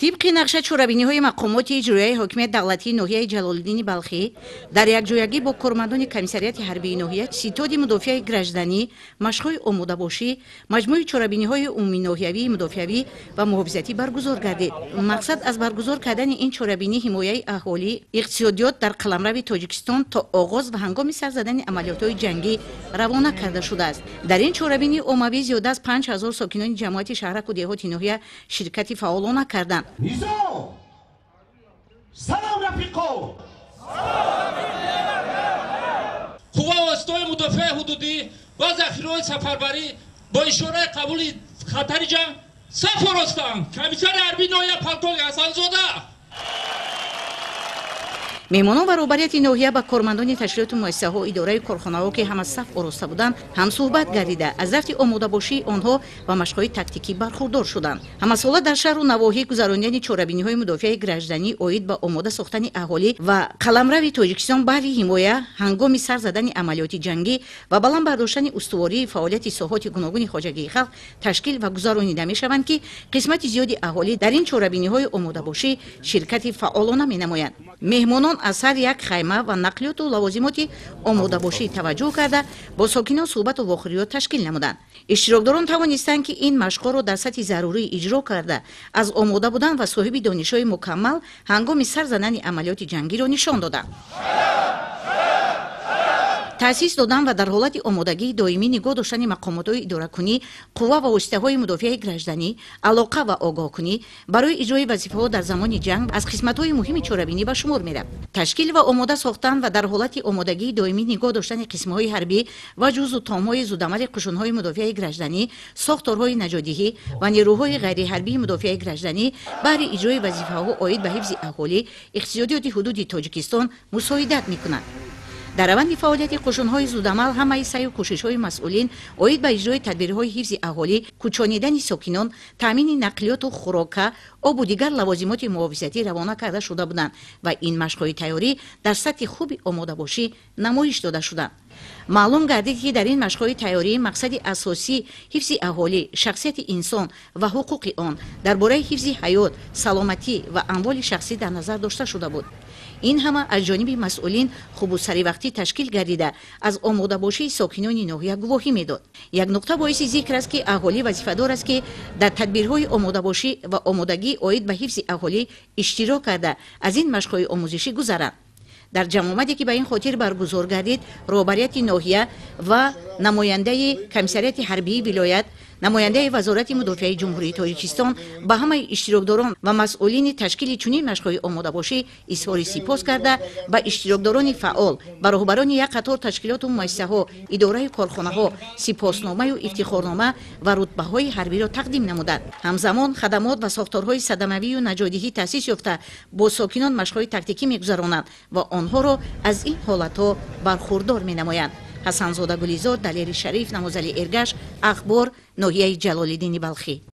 Тибқи нақша чорабиниҳои мақомоти иҷроияи ҳокимияти давлатии ноҳияи Ҷалолиддини Балхӣ дар якҷоягӣ бо кормандони комиссариати ҳарбии ноҳия, ситоди мудофиаи гражданӣ, машқҳои омодабошӣ, маҷмӯи чорабиниҳои умуминоҳиявии мудофиавӣ ва муҳофизатӣ баргузор гардид. Мақсад аз баргузор кардани ин чорабинӣ ҳимояи аҳолӣ, иқтисодиёт дар қаламрави Тоҷикистон то оғоз ва ҳангоми сар задани амалиётҳои ҷангӣ равона карда шудааст. Дар ин чорабинии оммавӣ зиёда аз 5000 сокинони ҷамоати шаҳраку деҳоти ноҳия ширкати фаъолона карданд. Низом! Салом, рафиқо! Қувва воситаҳои мудофиаи ҳудудӣ ва захираҳои сафарбарӣ бо ишораи қабули хатари ҷанг саф оростанд. Комиссари ҳарбии ноҳия полковник Ҳасанзода. Меҳмонон ва роҳбарияти ноҳия ба кормандони ташкилоту муассисаҳо, идораи корхонаҳо, ки ҳама саф ороста буданд, ҳамсӯҳбат гардида, аз рафти омодабошии онҳо ва машқҳои тактикӣ бархурдор шуданд. Ҳамасола дар шаҳру навоҳӣ гузаронидани чорабиниҳои мудофиаи гражданӣ оид ба омода сохтани аҳолӣ ва қаламрави Тоҷикистон баҳри ҳимоя ҳангоми сар задани амалиёти ҷангӣ ва баланд бардоштани устувории фаъолияти соҳоти гуногуни хоҷагии халқ ташкил ва гузаронида мешаванд, ки қисмати зиёди аҳолӣ дар ин чорабиниҳои омодабошӣ ширкати фаъолона менамоянд. Меҳмонон аз ҳар як хайма ва нақлиёту лавозимоти омодабошӣ таваҷҷӯҳ карда, бо сокинон суҳбату вохӯриҳо ташкил намуданд. Иштирокдорон тавонистанд, ки ин машқҳоро дар сатҳи зарурӣ иҷро карда, аз омода будан ва соҳиби донишҳои мукаммал ҳангоми сар задани амалиёти ҷангиро нишон доданд. Таъсис додан ва дар ҳолати омодагии доимӣ нигоҳ доштани мақомотҳои идоракунӣ, қувва ва воситаҳои мудофиаи гражданӣ, алоқа ва огоҳкунӣ барои иҷрои вазифаҳо дар замони ҷанг аз қисматҳои муҳими чорабинӣ ба шумор меравад. Ташкил ва омода сохтан ва дар ҳолати омодагии доимӣ нигоҳ доштани қисмҳои ҳарбӣ ва ҷузъу томҳои зудамали қушунҳои мудофиаи гражданӣ, сохторҳои наҷотдиҳӣ ва нерӯҳои ғайриҳарбии мудофиаи гражданӣ баҳри иҷрои вазифаҳо оид ба ҳифзи аҳолӣ, иқтисодиёти ҳудуди Тоҷикистон мусоидат мекунад. Дар раванди фаъолияти қушунҳои зудамал ҳамаи саъю кӯшишҳои масъулин оид ба иҷрои тадбирҳои ҳифзи аҳолӣ, кӯчонидани сокинон, таъмини нақлиёту хӯрока, обу дигар лавозимоти муҳофизатӣ равона карда шуда буданд ва ин машқҳои тайёрӣ дар сатҳи хуби омодабошӣ намоиш дода шуданд. Маълум гардид, ки дар ин машқҳои тайёрӣ мақсади асосӣ ҳифзи аҳолӣ, шахсияти инсон ва ҳуқуқи он дар бораи ҳифзи ҳаёт, саломатӣ ва амволи шахсӣ дар назар дошта шуда буд. Ин ҳама аз ҷониби масъулин хубу саривақтӣ ташкил гардида, аз омодабошии сокинони ноҳия гувоҳӣ медод. Як нуқта боиси зикр аст, ки аҳолӣ вазифадор аст, ки дар тадбирҳои омодабошӣ ва омодагӣ оид ба ҳифзи аҳолӣ иштирок карда, аз ин машқҳои омӯзишӣ гузаранд. Дар ҷамъомаде, ки ба ин хотир баргузор гардид, роҳбарияти ноҳия ва намояндаи комиссариати ҳарбии вилоят, намояндаи Вазорати мудофиаи Ҷумҳурии Тоҷикистон ба ҳамаи иштирокдорон ва масъулини ташкили чунин машқҳои омодабошӣ изҳори сипос карда, ба иштирокдорони фаъол, ба роҳбарони як қатор ташкилоту муассисаҳо, идораи корхонаҳо сипосномаю ифтихорнома ва рутбаҳои ҳарбиро тақдим намуданд. Ҳамзамон хадамот ва сохторҳои садамавию наҷотдиҳӣ таъсис ёфта, бо сокинон машқҳои тактикӣ мегузаронанд ва онҳоро аз ин ҳолатҳо бархурдор менамоянд. Ҳасанзода Гулизор, Далери Шариф, Намозали Эргаш, Ахбор, ноҳияи Ҷалолиддини Балхӣ.